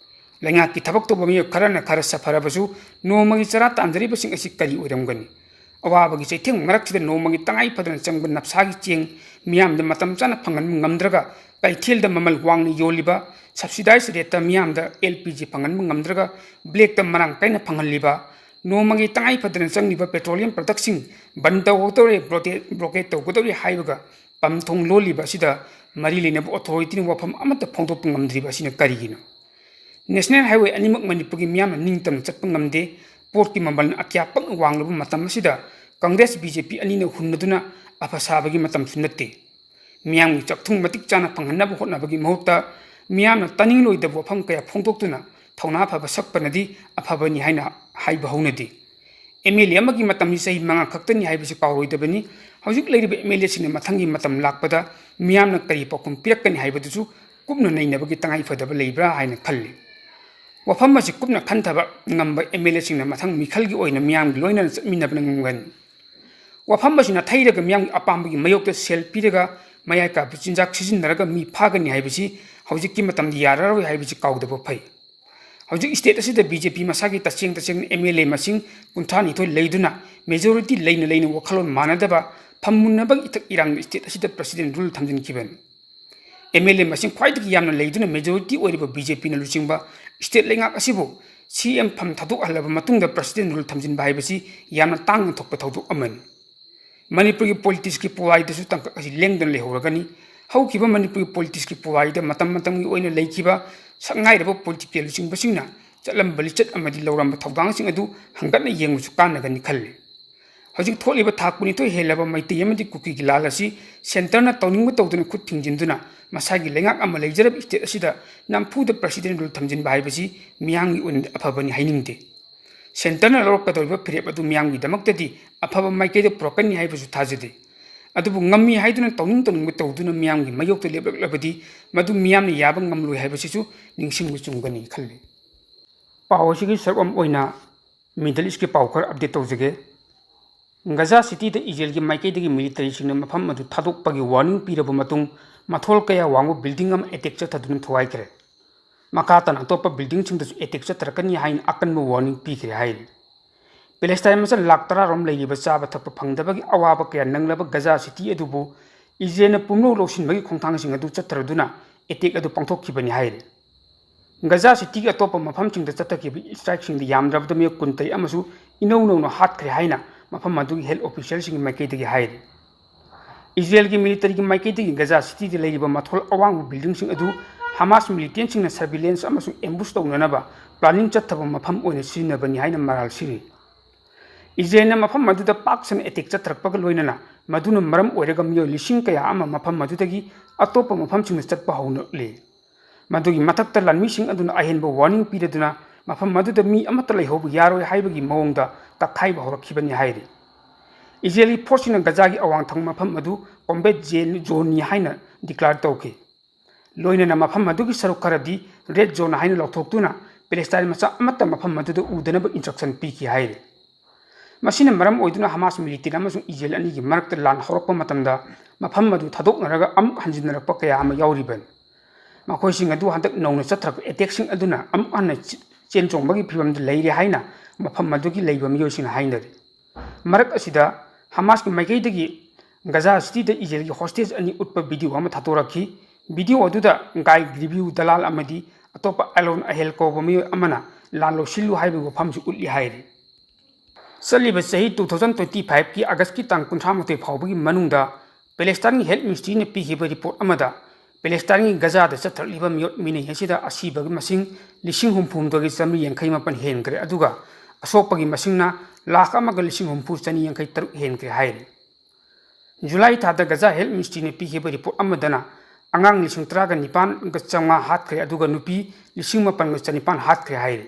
ꯂꯩꯉꯥꯛꯀꯤ ꯊꯕꯛ ꯇꯧꯕ ꯃꯤꯑꯣꯏ ꯈꯔꯅ ꯈꯔ ꯁꯥꯐꯔꯕꯁꯨ ꯅꯣꯡꯃꯒꯤ ꯆꯔꯥ ꯇꯥꯟꯖꯔꯤꯕꯁꯤꯡ ꯑꯁꯤ ꯀꯔꯤ ꯑꯣꯏꯔꯝꯒꯅꯤ? ꯑꯋꯥꯕꯒꯤ ꯆꯩꯊꯦꯡ ꯃꯔꯛꯁꯤꯗ ꯅꯣꯡꯃꯒꯤ ꯇꯉꯥꯏ ꯐꯗꯅ ꯆꯪꯕ ꯅꯞꯁꯥꯒꯤ ꯆꯦꯡ ꯃꯤꯌꯥꯝꯗ ꯃꯇꯝ ꯆꯥꯅ ꯐꯪꯍꯟꯕ ꯉꯝꯗ꯭ꯔꯒ ꯀꯩꯊꯦꯜꯗ ꯃꯃꯜ ꯋꯥꯡꯅ ꯌꯣꯜꯂꯤꯕ, subsidized rateꯇ ꯃꯤꯌꯥꯝꯗ ꯑꯦꯜ ꯄꯤ ꯖꯤ ꯐꯪꯍꯟꯕ ꯉꯝꯗ꯭ꯔꯒ blackꯇ ꯃꯔꯥꯡ ꯀꯥꯏꯅ ꯐꯪꯍꯜꯂꯤꯕ, ꯅꯣꯡꯃꯒꯤ ꯇꯉꯥꯏ ꯐꯗꯅ ꯆꯪꯂꯤꯕ petroleum productꯁꯤꯡ ꯕꯟ ꯇꯧꯒꯗꯧꯔꯦ, blockade, blockade ꯇꯧꯒꯗꯧꯔꯦ ꯍꯥꯏꯕꯒ ꯄꯝ ꯊꯣꯡ ꯂꯣꯜꯂꯤꯕ ꯑꯁꯤꯗ ꯃꯔꯤ ꯂꯩꯅꯕ authorityꯅ ꯋꯥꯐꯝ ꯑꯃꯠꯇ ꯐꯣꯡꯗꯣꯛꯄ ꯉꯝꯗ꯭ꯔꯤꯕ ꯑꯁꯤꯅ ꯀꯔꯤꯒꯤꯅꯣ? National Highway ꯑꯅꯤꯃꯛ ꯃꯅꯤꯄꯨꯔꯒꯤ ꯃꯤꯌꯥꯝꯅ ꯅꯤꯡꯇꯝꯅ ꯆꯠꯄ ꯉꯝꯗꯦ꯫ ꯄꯣꯠꯀꯤ ꯃꯃꯜꯅ ꯑꯇꯤꯌꯥ ꯄꯛꯅ ꯋꯥꯡꯂꯕ ꯃꯇꯝ ꯑꯁꯤꯗ ꯀꯪꯒ꯭ꯔꯦꯁ ꯕꯤ ꯖꯦ ꯄꯤ ꯑꯅꯤꯅ ꯍꯨꯟꯅꯗꯨꯅ ꯑꯐ ꯁꯥꯕꯒꯤ ꯃꯇꯝꯁꯨ ꯅꯠꯇꯦ꯫ ꯃꯤꯌꯥꯝꯒꯤ ꯆꯥꯛꯊꯨꯡ ꯃꯇꯤꯛ ꯆꯥꯅ ꯐꯪꯍꯟꯅꯕ ꯍꯣꯠꯅꯕꯒꯤ ꯃꯍꯨꯠꯇ ꯃꯤꯌꯥꯝꯅ ꯇꯥꯅꯤꯡꯂꯣꯏꯗꯕ ꯋꯥꯐꯝ ꯀꯌꯥ ꯐꯣꯡꯗꯣꯛꯇꯨꯅ ꯊꯧꯅꯥ ꯐꯕ ꯁꯛꯄꯅꯗꯤ ꯑꯐꯕꯅꯤ ꯍꯥꯏꯅ ꯍꯥꯏꯕ ꯍꯧꯅꯗꯦ꯫ ꯑꯦꯝ ꯑꯦꯜ ꯑꯦ ꯑꯃꯒꯤ ꯃꯇꯝꯗꯤ ꯆꯍꯤ ꯃꯉꯥ ꯈꯛꯇꯅꯤ ꯍꯥꯏꯕꯁꯤ ꯀꯥꯎꯔꯣꯏꯗꯕꯅꯤ꯫ ꯍꯧꯖꯤꯛ ꯂꯩꯔꯤꯕ ꯑꯦꯝ ꯑꯦꯜ ꯑꯦꯁꯤꯡꯅ ꯃꯊꯪꯒꯤ ꯃꯇꯝ ꯂꯥꯛꯄꯗ ꯃꯤꯌꯥꯝꯅ ꯀꯔꯤ ꯄꯥꯎꯈꯨꯝ ꯄꯤꯔꯛꯀꯅꯤ ꯍꯥꯏꯕꯗꯨꯁꯨ ꯀꯨꯞꯅ ꯅꯩꯅꯕꯒꯤ ꯇꯉꯥꯏ ꯐꯗꯕ ꯂꯩꯕ꯭ꯔꯥ ꯍꯥꯏꯅ ꯈꯜꯂꯤ꯫ ꯋꯥꯐꯝ ꯑꯁꯤ ꯀꯨꯞꯅ ꯈꯟꯊꯕ ꯉꯝꯕ ꯑꯦꯝ ꯑꯦꯜ ꯑꯦꯁꯤꯡꯅ ꯃꯊꯪ ꯃꯤꯈꯜꯒꯤ ꯑꯣꯏꯅ ꯃꯤꯌꯥꯝꯒꯤ ꯂꯣꯏꯅꯅ ꯆꯠꯃꯤꯟꯅꯕꯅ ꯉꯝꯒꯅꯤ꯫ ꯋꯥꯐꯝ ꯑꯁꯤ ꯅꯥꯊꯩꯔꯒ ꯃꯤꯌꯥꯝꯒꯤ ꯑꯄꯥꯝꯕꯒꯤ ꯃꯥꯌꯣꯛꯇ ꯁꯦꯜ ꯄꯤꯔꯒ ꯃꯌꯥꯏ ꯀꯥꯕ ꯆꯤꯟꯖꯥꯛ ꯁꯤꯖꯤꯟꯅꯔꯒ ꯃꯤ ꯐꯥꯒꯅꯤ ꯍꯥꯏꯕꯁꯤ ꯍꯧꯖꯤꯛꯀꯤ ꯃꯇꯝꯗ ꯌꯥꯔꯔꯣꯏ ꯍꯥꯏꯕꯁꯤ ꯀꯥꯎꯗꯕ ꯐꯩ꯫ ꯍꯧꯖꯤꯛ state ꯑꯁꯤꯗ ꯕꯤ ꯖꯦ ꯄꯤ ꯃꯁꯥꯒꯤ ꯇꯁꯦꯡ ꯇꯁꯦꯡꯅ ꯑꯦꯝ ꯑꯦꯜ ꯑꯦ ꯃꯁꯤꯡ ꯀꯨꯟꯊ꯭ꯔꯥ ꯅꯤꯊꯣꯏ ꯂꯩꯗꯨꯅ majority ꯂꯩꯅ ꯂꯩꯅ ꯋꯥꯈꯜꯂꯣꯟ ꯃꯥꯟꯅꯗꯕ, ꯐꯝꯃꯨꯟꯅꯕꯒꯤ ꯏꯊꯛ ꯏꯔꯥꯡꯅ state ꯑꯁꯤꯗ president rule ꯊꯝꯖꯤꯟꯈꯤꯕꯅꯤ꯫ ꯑꯦꯝ ꯑꯦꯜ ꯑꯦ ꯃꯁꯤꯡ ꯈ꯭ꯋꯥꯏꯗꯒꯤ ꯌꯥꯝꯅ ꯂꯩꯗꯨꯅ majority ꯑꯣꯏꯔꯤꯕ ꯕꯤ ꯖꯦ ꯄꯤꯅ ꯂꯨꯆꯤꯡꯕ state ꯂꯩꯉꯥꯛ ꯑꯁꯤꯕꯨ ꯁꯤ ꯑꯦꯝ ꯐꯝ ꯊꯥꯗꯣꯛꯍꯜꯂꯕ ꯃꯇꯨꯡꯗ president rule ꯊꯝꯖꯤꯟꯕ ꯍꯥꯏꯕꯁꯤ ꯌꯥꯝꯅ ꯇꯥꯡꯅ ꯊꯣꯛꯄ ꯊꯧꯗꯣꯛ ꯑꯃꯅꯤ꯫ ꯃꯅꯤꯄꯨꯔꯒꯤ politicsꯀꯤ ꯄꯨꯋꯥꯔꯤꯗꯁꯨ ꯇꯥꯡꯀꯛ ꯑꯁꯤ ꯂꯦꯡꯗꯅ ꯂꯩꯍꯧꯔꯒꯅꯤ꯫ ꯍꯧꯈꯤꯕ ꯃꯅꯤꯄꯨꯔꯒꯤ politicsꯀꯤ ꯄꯨꯋꯥꯔꯤꯗ ꯃꯇꯝ ꯃꯇꯝꯒꯤ ꯑꯣꯏꯅ ꯂꯩꯈꯤꯕ ꯁꯛꯅꯥꯏꯔꯕ political ꯂꯨꯆꯤꯡꯕꯁꯤꯡꯅ ꯆꯠꯂꯝꯕ ꯂꯤꯆꯠ ꯑꯃꯗꯤ ꯂꯧꯔꯝꯕ ꯊꯧꯗꯥꯡꯁꯤꯡ ꯑꯗꯨ ꯍꯪꯒꯠꯅ ꯌꯦꯡꯕꯁꯨ ꯀꯥꯟꯅꯒꯅꯤ ꯈꯜꯂꯤ꯫ ꯍꯧꯖꯤꯛ ꯊꯣꯛꯂꯤꯕ ꯊꯥ ꯀꯨꯟꯅꯤꯊꯣꯏ ꯍꯦꯜꯂꯕ ꯃꯩꯇꯩ ꯑꯃꯗꯤ ꯀꯨꯀꯤꯒꯤ ꯂꯥꯜ ꯑꯁꯤ centreꯅ ꯇꯧꯅꯤꯡꯕ ꯇꯧꯗꯨꯅ ꯈꯨꯠ ꯊꯤꯡꯖꯤꯟꯗꯨꯅ ꯃꯁꯥꯒꯤ ꯂꯩꯉꯥꯛ ꯑꯃ ꯂꯩꯖꯔꯕ state ꯑꯁꯤꯗ ꯅꯝꯐꯨꯗ president rule ꯊꯝꯖꯤꯟꯕ ꯍꯥꯏꯕꯁꯤ ꯃꯤꯌꯥꯝꯒꯤ ꯑꯣꯏꯅꯗꯤ ꯑꯐꯕꯅꯤ ꯍꯥꯏꯅꯤꯡꯗꯦ꯫ ꯁꯦꯟꯇꯔꯅ ꯂꯧꯔꯛꯀꯗꯧꯔꯤꯕ ꯐꯤꯔꯦꯞ ꯑꯗꯨ ꯃꯤꯌꯥꯝꯒꯤꯗꯃꯛꯇꯗꯤ ꯑꯐꯕ ꯃꯥꯏꯀꯩꯗ ꯄꯨꯔꯛꯀꯅꯤ ꯍꯥꯏꯕꯁꯨ ꯊꯥꯖꯗꯦ꯫ ꯑꯗꯨꯕꯨ ꯉꯝꯃꯤ ꯍꯥꯏꯗꯨꯅ ꯇꯧꯅꯤꯡ ꯇꯧꯅꯤꯡꯕ ꯇꯧꯗꯨꯅ ꯃꯤꯌꯥꯝꯒꯤ ꯃꯥꯌꯣꯛꯇ ꯂꯦꯞꯂꯛꯂꯕꯗꯤ ꯃꯗꯨ ꯃꯤꯌꯥꯝꯅ ꯌꯥꯕ ꯉꯝꯂꯣꯏ ꯍꯥꯏꯕꯁꯤꯁꯨ ꯅꯤꯡꯁꯤꯡꯕ ꯆꯨꯝꯒꯅꯤ ꯈꯜꯂꯤ꯫ ꯄꯥꯎ ꯑꯁꯤꯒꯤ ꯁꯔꯨꯛ ꯑꯃ ꯑꯣꯏꯅ Middle Eastꯀꯤ ꯄꯥꯎ ꯈꯔ update ꯇꯧꯖꯒꯦ꯫ ꯒꯖꯥ ꯁꯤꯇꯤꯗ ꯏꯖꯔꯦꯜꯒꯤ ꯃꯥꯏꯀꯩꯗꯒꯤ militaryꯁꯤꯡꯅ ꯃꯐꯝ ꯑꯗꯨ ꯊꯥꯗꯣꯛꯄꯒꯤ warning ꯄꯤꯔꯕ ꯃꯇꯨꯡ, ꯃꯊꯣꯜ ꯀꯌꯥ ꯋꯥꯡꯕ building ꯑꯃ attack ꯆꯠꯊꯗꯨꯅ ꯊꯨꯒꯥꯏꯈ꯭ꯔꯦ꯫ ꯃꯈꯥ ꯇꯥꯅ ꯑꯇꯣꯞꯄ buildingꯁꯤꯡꯗꯁꯨ attack ꯆꯠꯊꯔꯛꯀꯅꯤ ꯍꯥꯏꯅ ꯑꯀꯟꯕ warning ꯄꯤꯈ꯭ꯔꯦ ꯍꯥꯏꯔꯤ꯫ ꯄꯦꯂꯦꯁꯇꯥꯏꯟ ꯃꯆꯥ ꯂꯥꯈ ꯇꯔꯥ ꯔꯣꯝ ꯂꯩꯔꯤꯕ ꯆꯥꯕ ꯊꯛꯄ ꯐꯪꯗꯕꯒꯤ ꯑꯋꯥꯕ ꯀꯌꯥ ꯅꯪꯂꯕ ꯒꯖꯥ ꯁꯤꯇꯤ ꯑꯗꯨꯕꯨ ꯏꯖꯔꯦꯜꯅ ꯄꯨꯝꯂꯧ ꯂꯧꯁꯤꯟꯕꯒꯤ ꯈꯣꯡꯊꯥꯡꯁꯤꯡ ꯑꯗꯨ ꯆꯠꯊꯔꯗꯨꯅ attack ꯑꯗꯨ ꯄꯥꯡꯊꯣꯛꯈꯤꯕꯅꯤ ꯍꯥꯏꯔꯤ꯫ ꯒꯖꯥ ꯁꯤꯇꯤꯒꯤ ꯑꯇꯣꯞꯄ ꯃꯐꯝꯁꯤꯡꯗ ꯆꯠꯊꯈꯤꯕ strikeꯁꯤꯡꯗ ꯌꯥꯝꯗ꯭ꯔꯕꯗ ꯃꯤꯑꯣꯏ ꯀꯨꯟꯇꯔꯦꯠ ꯑꯃꯁꯨ ꯏꯅꯧ ꯅꯧꯅ ꯍꯥꯠꯈ꯭ꯔꯦ ꯍꯥꯏꯅ ꯃꯐꯝ ꯑꯗꯨꯒꯤ health officialꯁꯤꯡꯒꯤ ꯃꯥꯏꯀꯩꯗꯒꯤ ꯍꯥꯏꯔꯤ꯫ ꯏꯖꯔꯦꯜꯒꯤ militaryꯒꯤ ꯃꯥꯏꯀꯩꯗꯒꯤ ꯒꯖꯥ ꯁꯤꯇꯤꯗ ꯂꯩꯔꯤꯕ ꯃꯊꯣꯜ ꯑꯋꯥꯡꯕ buildingꯁꯤꯡ ꯑꯗꯨ ꯍꯃꯥꯁ militantꯁꯤꯡꯅ surveillance ꯑꯃꯁꯨꯡ ambush ꯇꯧꯅꯅꯕ planning ꯆꯠꯊꯕ ꯃꯐꯝ ꯑꯣꯏꯅ ꯁꯤꯖꯤꯟꯅꯕꯅꯤ ꯍꯥꯏꯅ ꯃꯔꯥꯜ ꯁꯤꯔꯤ꯫ ꯏꯖꯔꯦꯜꯅ ꯃꯐꯝ ꯑꯗꯨꯗ ꯄꯥꯛ ꯁꯟꯅ attack ꯆꯠꯊꯔꯛꯄꯒ ꯂꯣꯏꯅꯅ ꯃꯗꯨꯅ ꯃꯔꯝ ꯑꯣꯏꯔꯒ ꯃꯤꯑꯣꯏ ꯂꯤꯁꯤꯡ ꯀꯌꯥ ꯑꯃ ꯃꯐꯝ ꯑꯗꯨꯗꯒꯤ ꯑꯇꯣꯞꯄ ꯃꯐꯝꯁꯤꯡꯗ ꯆꯠꯄ ꯍꯧꯅꯔꯛꯂꯤ꯫ ꯃꯗꯨꯒꯤ ꯃꯊꯛꯇ ꯂꯥꯟꯃꯤꯁꯤꯡ ꯑꯗꯨꯅ ꯑꯍꯦꯟꯕ warning ꯄꯤꯔꯗꯨꯅ ꯃꯐꯝ ꯑꯗꯨꯗ ꯃꯤ ꯑꯃꯠꯇ ꯂꯩꯍꯧꯕ ꯌꯥꯔꯣꯏ ꯍꯥꯏꯕꯒꯤ ꯃꯑꯣꯡꯗ ꯇꯛꯈꯥꯏꯕ ꯍꯧꯔꯛꯈꯤꯕꯅꯤ ꯍꯥꯏꯔꯤ꯫ ꯏꯖꯔꯦꯜꯒꯤ forceꯁꯤꯡꯅ ꯒꯖꯥꯒꯤ ꯑꯋꯥꯡ ꯊꯪꯕ ꯃꯐꯝ ꯑꯗꯨ combat zone, zoneꯅꯤ ꯍꯥꯏꯅ declare ꯇꯧꯈꯤ꯫ ꯂꯣꯏꯅꯅ ꯃꯐꯝ ꯑꯗꯨꯒꯤ ꯁꯔꯨꯛ ꯈꯔꯗꯤ red zone ꯍꯥꯏꯅ ꯂꯥꯎꯊꯣꯛꯇꯨꯅ ꯄꯦꯂꯦꯁꯇꯥꯏꯟ ꯃꯆꯥ ꯑꯃꯠꯇ ꯃꯐꯝ ꯑꯗꯨꯗ ꯎꯗꯅꯕ instruction ꯄꯤꯈꯤ ꯍꯥꯏꯔꯤ꯫ ꯃꯁꯤꯅ ꯃꯔꯝ ꯑꯣꯏꯗꯨꯅ ꯍꯃꯥꯁ militant ꯑꯃꯁꯨꯡ ꯏꯖꯔꯦꯜ ꯑꯅꯤꯒꯤ ꯃꯔꯛꯇ ꯂꯥꯟ ꯍꯧꯔꯛꯄ ꯃꯇꯝꯗ ꯃꯐꯝ ꯑꯗꯨ ꯊꯥꯗꯣꯛꯅꯔꯒ ꯑꯃꯨꯛ ꯍꯟꯖꯤꯟꯅꯔꯛꯄ ꯀꯌꯥ ꯑꯃ ꯌꯥꯎꯔꯤꯕꯅꯤ꯫ ꯃꯈꯣꯏꯁꯤꯡ ꯑꯗꯨ ꯍꯟꯗꯛ ꯅꯧꯅ ꯆꯠꯊꯔꯛꯄ attackꯁꯤꯡ ꯑꯗꯨꯅ ꯑꯃꯨꯛ ꯍꯟꯅ ꯆꯦ-, ꯆꯦꯟ ꯆꯣꯡꯕꯒꯤ ꯐꯤꯕꯝꯗ ꯂꯩꯔꯦ ꯍꯥꯏꯅ ꯃꯐꯝ ꯑꯗꯨꯒꯤ ꯂꯩꯕ ꯃꯤꯑꯣꯏꯁꯤꯡꯅ ꯍꯥꯏꯅꯔꯤ꯫ ꯃꯔꯛ ꯑꯁꯤꯗ ꯍꯃꯥꯁꯀꯤ ꯃꯥꯏꯀꯩꯗꯒꯤ ꯒꯖꯥ ꯁꯤꯇꯤꯗ ꯏꯖꯔꯦꯜꯒꯤ hostage ꯑꯅꯤ ꯎꯠꯄ video ꯑꯃ ꯊꯥꯗꯣꯔꯛꯈꯤ꯫ Video ꯑꯗꯨꯗ ꯒꯥꯏ ꯒ꯭ꯔꯤꯕꯤꯌꯨ ꯗꯂꯥꯜ ꯑꯃꯗꯤ ꯑꯇꯣꯞꯄ ꯑꯦꯂꯣꯟ ꯑꯍꯦꯜ ꯀꯧꯕ ꯃꯤꯑꯣꯏ ꯑꯃꯅ ꯂꯥꯟ ꯂꯧꯁꯤꯜꯂꯨ ꯍꯥꯏꯕꯒꯤ ꯋꯥꯐꯝꯁꯨ ꯎꯠꯂꯤ ꯍꯥꯏꯔꯤ꯫ ꯆꯠꯂꯤꯕ ꯆꯍꯤ two thousand twenty fiveꯀꯤ Augustꯀꯤ ꯇꯥꯡ ꯀꯨꯟꯊ꯭ꯔꯥ ꯃꯥꯊꯣꯏ ꯐꯥꯎꯕꯒꯤ ꯃꯅꯨꯡꯗ ꯄꯦꯂꯦꯁꯇꯥꯏꯟꯒꯤ health ministryꯅ ꯄꯤꯈꯤꯕ report ꯑꯃꯗ ꯄꯦꯂꯦꯁꯇꯥꯏꯟꯒꯤ ꯒꯖꯥꯗ ꯆꯠꯊꯔꯛꯂꯤꯕ ꯃꯤꯑꯣꯠ ꯃꯤꯅꯩ ꯑꯁꯤꯗ ꯑꯁꯤꯕꯒꯤ ꯃꯁꯤꯡ ꯂꯤꯁꯤꯡ ꯍꯨꯝꯐꯨ ꯍꯨꯝꯗꯣꯏꯒ ꯆꯥꯃꯔꯤ ꯌꯥꯡꯈꯩ ꯃꯥꯄꯟ ꯍꯦꯟꯈ꯭ꯔꯦ, ꯑꯗꯨꯒ ꯑꯁꯣꯛꯄꯒꯤ ꯃꯁꯤꯡꯅ ꯂꯥꯈ ꯑꯃꯒ ꯂꯤꯁꯤꯡ ꯍꯨꯝꯐꯨ ꯆꯅꯤ ꯌꯥꯡꯈꯩ ꯇꯔꯨꯛ ꯍꯦꯟꯈ꯭ꯔꯦ ꯍꯥꯏꯔꯤ꯫ ꯖꯨꯂꯥꯏ ꯊꯥꯗ ꯒꯖꯥ health ministryꯅ ꯄꯤꯈꯤꯕ report ꯑꯃꯗꯅ ꯑꯉꯥꯡ ꯂꯤꯁꯤꯡ ꯇꯔꯥꯒ ꯅꯤꯄꯥꯟꯒ ꯆꯥꯝꯃꯉꯥ ꯍꯥꯠꯈ꯭ꯔꯦ, ꯑꯗꯨꯒ ꯅꯨꯄꯤ ꯂꯤꯁꯤꯡ ꯃꯥꯄꯟꯒ ꯆꯅꯤꯄꯥꯟ ꯍꯥꯠꯈ꯭ꯔꯦ ꯍꯥꯏꯔꯤ꯫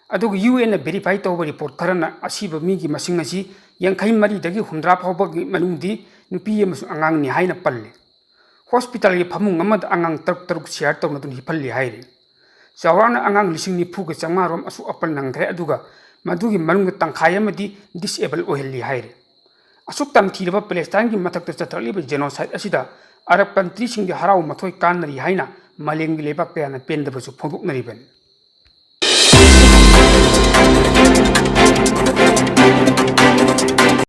ꯑꯗꯨꯒ ꯌꯨ ꯑꯦꯟꯅ ꯚꯦꯔꯤꯐꯥꯏ ꯇꯧꯕ ꯔꯤꯄꯣꯔꯠ ꯈꯔꯅ ꯑꯁꯤꯕ ꯃꯤꯒꯤ ꯃꯁꯤꯡ ꯑꯁꯤ ꯌꯥꯡꯈꯩ ꯃꯔꯤꯗꯒꯤ ꯍꯨꯝꯗ꯭ꯔꯥ ꯐꯥꯎꯕꯒꯤ ꯃꯅꯨꯡꯗꯤ ꯅꯨꯄꯤ ꯑꯃꯁꯨꯡ ꯑꯉꯥꯡꯅꯤ ꯍꯥꯏꯅ ꯄꯜꯂꯤ꯫ ꯍꯣꯁꯄꯤꯇꯥꯜꯒꯤ ꯐꯃꯨꯡ ꯑꯃꯗ ꯑꯉꯥꯡ ꯇꯔꯨꯛ ꯇꯔꯨꯛ ꯁꯤꯌꯥꯔ ꯇꯧꯅꯗꯨꯅ ꯍꯤꯞꯍꯜꯂꯤ ꯍꯥꯏꯔꯤ꯫ ꯆꯥꯎꯔꯥꯛꯅ ꯑꯉꯥꯡ ꯂꯤꯁꯤꯡ ꯅꯤꯐꯨꯒ ꯆꯥꯝꯃꯉꯥ ꯔꯣꯝ ꯑꯁꯣꯛ ꯑꯄꯟ ꯅꯪꯈ꯭ꯔꯦ, ꯑꯗꯨꯒ ꯃꯗꯨꯒꯤ ꯃꯅꯨꯡꯗ ꯇꯪꯈꯥꯏ ꯑꯃꯗꯤ ꯗꯤꯁꯑꯦꯕꯜ ꯑꯣꯏꯍꯜꯂꯤ ꯍꯥꯏꯔꯤ꯫ ꯑꯁꯨꯛ ꯇꯝꯊꯤꯔꯕ ꯄꯦꯂꯦꯁꯇꯥꯏꯟꯒꯤ ꯃꯊꯛꯇ ꯆꯠꯊꯔꯛꯂꯤꯕ ꯖꯦꯅꯣꯁꯥꯏꯠ ꯑꯁꯤꯗ ꯑꯔꯕ ꯀꯟꯇ꯭ꯔꯤꯁꯤꯡꯗꯤ ꯍꯔꯥꯎ ꯃꯊꯣꯏ ꯀꯥꯟꯅꯔꯤ ꯍꯥꯏꯅ ꯃꯥꯂꯦꯝꯒꯤ ꯂꯩꯕꯥꯛ ꯀꯌꯥꯅ ꯄꯦꯟꯗꯕꯁꯨ ꯐꯣꯡꯗꯣꯛꯅꯔꯤꯕꯅꯤ꯫